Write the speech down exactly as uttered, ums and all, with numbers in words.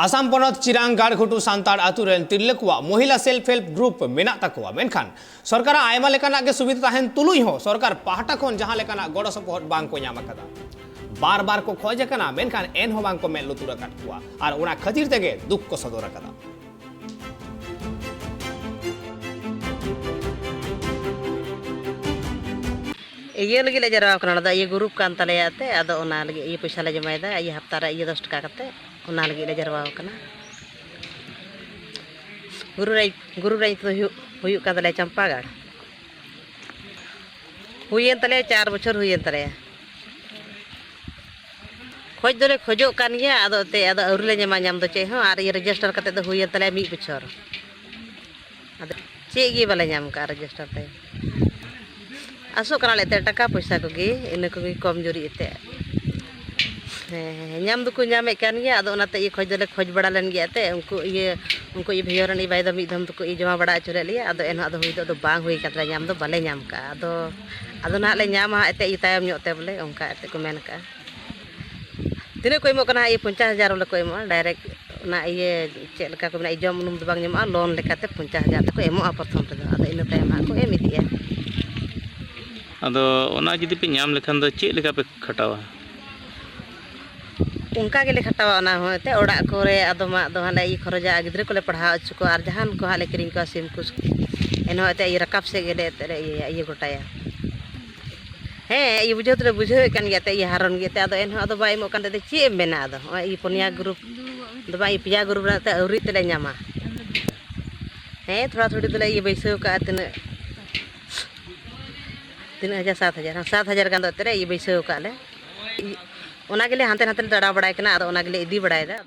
ᱟᱥᱟᱢ ᱯᱚᱱᱚᱛ ᱪᱤᱨᱟᱝ ᱜᱟᱲᱜᱷᱩᱴᱩ ᱥᱟᱱᱛᱟᱲ ᱟᱛᱩ ᱨᱮᱱ ᱛᱤᱨᱞᱟᱹ ᱠᱚᱣᱟᱜ ᱢᱚᱦᱤᱞᱟ ᱥᱮᱞᱯ ᱦᱮᱞᱯ ᱜᱨᱩᱯ ᱢᱮᱱᱟᱜ ᱛᱟᱠᱚᱣᱟ, ᱢᱮᱱᱠᱷᱟᱱ ᱥᱚᱨᱠᱟᱨᱟᱜ ᱟᱭᱢᱟ ᱞᱮᱠᱟᱱᱟᱜ ᱜᱮ ᱥᱩᱵᱤᱫᱷᱟ ᱛᱟᱦᱮᱱ ᱛᱩᱞᱩᱡ ᱦᱚᱸ ᱥᱚᱨᱠᱟᱨ ᱯᱟᱦᱴᱟ ᱠᱷᱚᱱ ᱡᱟᱦᱟᱸ ᱞᱮᱠᱟᱱᱟᱜ ᱜᱚᱲᱚ ᱥᱚᱯᱚᱦᱚᱫ ᱵᱟᱝ ᱠᱚ ᱧᱟᱢ ᱟᱠᱟᱫᱟ᱾ ᱵᱟᱨ ᱵᱟᱨ ᱠᱚ ᱠᱷᱚᱡ ᱟᱠᱟᱱᱟ, ᱢᱮᱱᱠᱷᱟᱱ ᱮᱱᱦᱚᱸ ᱵᱟᱝ ᱠᱚ ᱢᱮᱫ ᱞᱩᱛᱩᱨ ᱟᱠᱟᱫ ᱠᱚᱣᱟ ᱟᱨ ᱚᱱᱟ ᱠᱷᱟᱹᱛᱤᱨ ᱛᱮᱜᱮ ᱫᱩᱠ ᱠᱚ ᱥᱚᱫᱚᱨ ᱟᱠᱟᱫᱟ᱾ ᱤᱭᱟᱹ ᱞᱟᱹᱜᱤᱫ ᱞᱮ ᱡᱟᱨᱣᱟ ᱠᱟᱱᱟ, ᱚᱱᱟ ᱫᱚ ᱤᱭᱟᱹ ᱜᱨᱩᱯ ᱠᱟᱱ ᱛᱟᱞᱮᱭᱟ ᱮᱱᱛᱮ, ᱟᱫᱚ ᱚᱱᱟ ᱞᱟᱹᱜᱤᱫ ᱤᱭᱟᱹ ᱯᱚᱭᱥᱟ ᱞᱮ ᱡᱚᱢᱟᱭᱮᱫᱟ, ᱤᱭᱟᱹ ᱦᱟᱯᱛᱟ ᱨᱮ ᱤᱭᱟᱹ ᱫᱚᱥ ᱴᱟᱠᱟ ᱠᱟᱛᱮ, ᱚᱱᱟ ᱞᱟᱹᱜᱤᱫ ᱞᱮ ᱡᱟᱨᱣᱟ ᱠᱟᱱᱟ᱾ ᱜᱩᱨᱩ ᱨᱟᱡᱽ, ᱜᱩᱨᱩ ᱨᱟᱡᱽ ᱫᱚ ᱦᱩᱭᱩᱜ, ᱦᱩᱭᱩᱜ ᱠᱟᱱ ᱛᱟᱞᱮᱭᱟ ᱪᱟᱢᱯᱟᱜᱟᱲ᱾ ᱦᱩᱭᱮᱱ ᱛᱟᱞᱮᱭᱟ, ᱪᱟᱨ ᱵᱚᱪᱷᱚᱨ ᱦᱩᱭᱮᱱ ᱛᱟᱞᱮᱭᱟ᱾ ᱠᱷᱚᱡᱽ ᱫᱚᱞᱮ ᱠᱷᱚᱡᱚᱜ ᱠᱟᱱ ᱜᱮᱭᱟ, ᱟᱫᱚ ᱮᱱᱛᱮᱫ ᱟᱫᱚ ᱟᱹᱣᱨᱤ ᱞᱮ ᱧᱟᱢᱟ ᱧᱟᱢ ᱫᱚ ᱪᱮᱫ ᱦᱚᱸ, ᱟᱨ ᱤᱭᱟᱹ ᱨᱮᱡᱤᱥᱴᱟᱨ ᱠᱟᱛᱮᱫ ᱫᱚ ᱦᱩᱭᱮᱱ ᱛᱟᱞᱮᱭᱟ ᱢᱤᱫ ᱵᱚᱪᱷᱚᱨ᱾ ᱟᱫᱚ ᱪᱮᱫ ᱜᱮ ᱵᱟᱞᱮ ᱧᱟᱢ ᱠᱟᱜᱼᱟ ᱨᱮᱡᱤᱥᱴᱟᱨ ᱛᱮ᱾ ᱟᱥᱚᱜ ᱠᱟᱱᱟᱞᱮ ᱮᱱᱛᱮᱫ ᱴᱟᱠᱟ ᱯᱚᱭᱥᱟ ᱠᱚᱜᱮ, ᱤᱱᱟᱹ ᱠᱚᱜᱮ ᱠᱚᱢ ᱡᱩᱨᱤ ᱮᱱᱛᱮᱫ᱾ ᱦᱮᱸ, ᱦᱮᱸ, ᱦᱮᱸ, ᱧᱟᱢ ᱫᱚᱠᱚ ᱧᱟᱢᱮᱫ ᱠᱟᱱ ᱜᱮᱭᱟ, ᱟᱫᱚ ᱚᱱᱟᱛᱮ ᱤᱭᱟᱹ ᱠᱷᱚᱡᱽ ᱫᱚᱞᱮ ᱠᱷᱚᱡᱽ ᱵᱟᱲᱟ ᱞᱮᱱ ᱜᱮᱭᱟ ᱮᱱᱛᱮᱫ, ᱩᱱᱠᱩ ᱤᱭᱟᱹ, ᱩᱱᱠᱩ ᱤᱭᱟᱹ ᱵᱷᱤᱭᱳ ᱨᱮᱱ ᱤᱭᱟᱹ ᱵᱟᱭ ᱫᱚ ᱢᱤᱫ ᱫᱷᱚᱢ ᱫᱚᱠᱚ ᱤᱭᱟᱹ ᱡᱚᱢᱟ ᱵᱟᱲᱟ ᱦᱚᱪᱚ ᱞᱮᱫ ᱞᱮᱭᱟ, ᱟᱫᱚ ᱮᱱᱦᱚᱸ ᱟᱫᱚ ᱦᱩᱭ ᱫᱚ ᱟᱫᱚ ᱵᱟᱝ ᱦᱩᱭ ᱠᱟᱱ ᱛᱟᱞᱮᱭᱟ, ᱧᱟᱢ ᱫᱚ ᱵᱟᱞᱮ ᱧᱟᱢ ᱠᱟᱜᱼᱟ᱾ ᱟᱫᱚ, ᱟᱫᱚ ᱱᱟᱦᱟᱜ ᱞᱮ ᱧᱟᱢᱟ ᱦᱟᱸᱜ ᱮᱱᱛᱮᱫ ᱤᱭᱟᱹ ᱛᱟᱭᱚᱢ ᱧᱚᱜ ᱛᱮ ᱵᱚᱞᱮ, ᱚᱱᱠᱟ ᱮᱱᱛᱮᱫ ᱠᱚ ᱢᱮᱱ ᱠᱟᱜᱼᱟ᱾ ᱛᱤᱱᱟᱹᱜ ᱠᱚ ᱮᱢᱚᱜ ᱠᱟᱱᱟ? ᱤᱭᱟᱹ ᱯᱚᱧᱪᱟᱥ ᱦᱟᱡᱟᱨ ᱵᱚᱞᱮ ᱠᱚ ᱮᱢᱚᱜᱼᱟ, ᱰᱟᱭᱨᱮᱠᱴ ᱚᱱᱟ ᱤᱭᱟᱹ ᱪᱮᱫ ᱞᱮᱠᱟ ᱠᱚ ᱢᱮᱱᱟ, ᱡᱚᱢ ᱩᱱᱩᱢ ᱫᱚ ᱵᱟᱝ ᱧᱟᱢᱚᱜᱼᱟ, ᱞᱳᱱ ᱞᱮᱠᱟᱛᱮ ᱯᱚᱧᱪᱟᱥ ᱦᱟᱡᱟᱨ ᱛᱮᱠᱚ ᱮᱢᱚᱜᱼᱟ ᱯᱨᱚᱛᱷᱚᱢ ᱨᱮᱫᱚ, ᱟᱫᱚ ᱤᱱᱟᱹ ᱛᱟᱭᱚᱢ ᱦᱟᱸᱜ ᱠᱚ ᱮᱢ ᱤᱫᱤᱜᱼᱟ᱾ ᱟᱫᱚ ᱚᱱᱟ ᱡᱩᱫᱤ ᱯᱮ ᱧᱟᱢ ᱞᱮᱠᱷᱟᱱ ᱫᱚ ᱪᱮᱫ ᱞᱮᱠᱟ ᱯᱮ ᱠᱷᱟᱴᱟᱣᱟ? ᱚᱱᱠᱟ ᱜᱮᱞᱮ ᱠᱷᱟᱴᱟᱣᱟ ᱚᱱᱟ ᱦᱚᱸ, ᱮᱱᱛᱮᱫ ᱚᱲᱟᱜ ᱠᱚᱨᱮ ᱟᱫᱚᱢᱟᱜ ᱫᱚ ᱦᱟᱸᱜ ᱞᱮ ᱤᱭᱟᱹ ᱠᱷᱚᱨᱚᱪᱟ, ᱜᱤᱫᱽᱨᱟᱹ ᱠᱚᱞᱮ ᱯᱟᱲᱦᱟᱣ ᱦᱚᱪᱚ ᱠᱚᱣᱟ, ᱟᱨ ᱡᱟᱦᱟᱱ ᱠᱚ ᱦᱟᱸᱜ ᱞᱮ ᱠᱤᱨᱤᱧ ᱠᱚᱣᱟ, ᱥᱤᱢ ᱠᱚ, ᱮᱱᱦᱚᱸ ᱮᱱᱛᱮᱫ ᱤᱭᱟᱹ ᱨᱟᱠᱟᱵ ᱥᱮᱫ ᱜᱮᱞᱮ ᱮᱱᱛᱮᱫ ᱞᱮ ᱤᱭᱟᱹᱭᱟ, ᱤᱭᱟᱹ ᱜᱚᱴᱟᱭᱟ᱾ ᱦᱮᱸ, ᱤᱭᱟᱹ ᱵᱩᱡᱷᱟᱹᱣ ᱫᱚᱞᱮ ᱵᱩᱡᱷᱟᱹᱣᱮᱫ ᱠᱟᱱ ᱜᱮᱭᱟ, ᱮᱱᱛᱮᱫ ᱤᱭᱟᱹ ᱦᱟᱨᱚᱱ ᱜᱮ ᱮᱱᱛᱮᱫ, ᱟᱫᱚ ᱮᱱᱦᱚᱸ ᱟᱫᱚ ᱵᱟᱭ ᱮᱢᱚᱜ ᱠᱟᱱ ᱛᱮ ᱪᱮᱫ ᱮᱢ ᱢᱮᱱᱟ? ᱟᱫᱚ ᱱᱚᱜᱼᱚᱭ ᱤᱭᱟᱹ ᱯᱩᱱᱭᱟ ᱜᱨᱩᱯ ᱫᱚ ᱵᱟᱝ, ᱤᱭᱟᱹ ᱯᱮᱭᱟ ᱜᱨᱩᱯ ᱨᱮᱱᱟᱜ ᱮᱱᱛᱮᱫ ᱟᱹᱣᱨᱤ ᱛᱮᱞᱮ ᱧᱟᱢᱟ᱾ ᱦᱮᱸ, ᱛᱷᱚᱲᱟ ᱛᱷᱩᱲᱤ ᱫᱚᱞᱮ ᱤᱭᱟᱹ ᱵᱟᱹᱭᱥᱟᱹᱣ ᱠᱟᱜᱼᱟ, ᱛᱤᱱᱟᱹᱜ, ᱛᱤᱱᱟᱹᱜ ᱦᱟᱡᱟᱨ? ᱥᱟᱛ ᱦᱟᱡᱟᱨ, ᱦᱮᱸ, ᱥᱟᱛ ᱦᱟᱡᱟᱨ ᱜᱟᱱ ᱫᱚ ᱮᱱᱛᱮᱫ ᱞᱮ ᱤᱭᱟᱹ ᱵᱟᱹᱭᱥᱟᱹᱣ ᱠᱟᱜᱼᱟ ᱞᱮ᱾ ᱚᱱᱟ ᱜᱮᱞᱮ ᱦᱟᱱᱛᱮ ᱱᱟᱛᱮ ᱞᱮ ᱫᱟᱬᱟ ᱵᱟᱲᱟᱭ ᱠᱟᱱᱟ, ᱟᱫᱚ ᱚᱱᱟ ᱜᱮᱞᱮ ᱤᱫᱤ ᱵᱟᱲᱟᱭᱮᱫᱟ᱾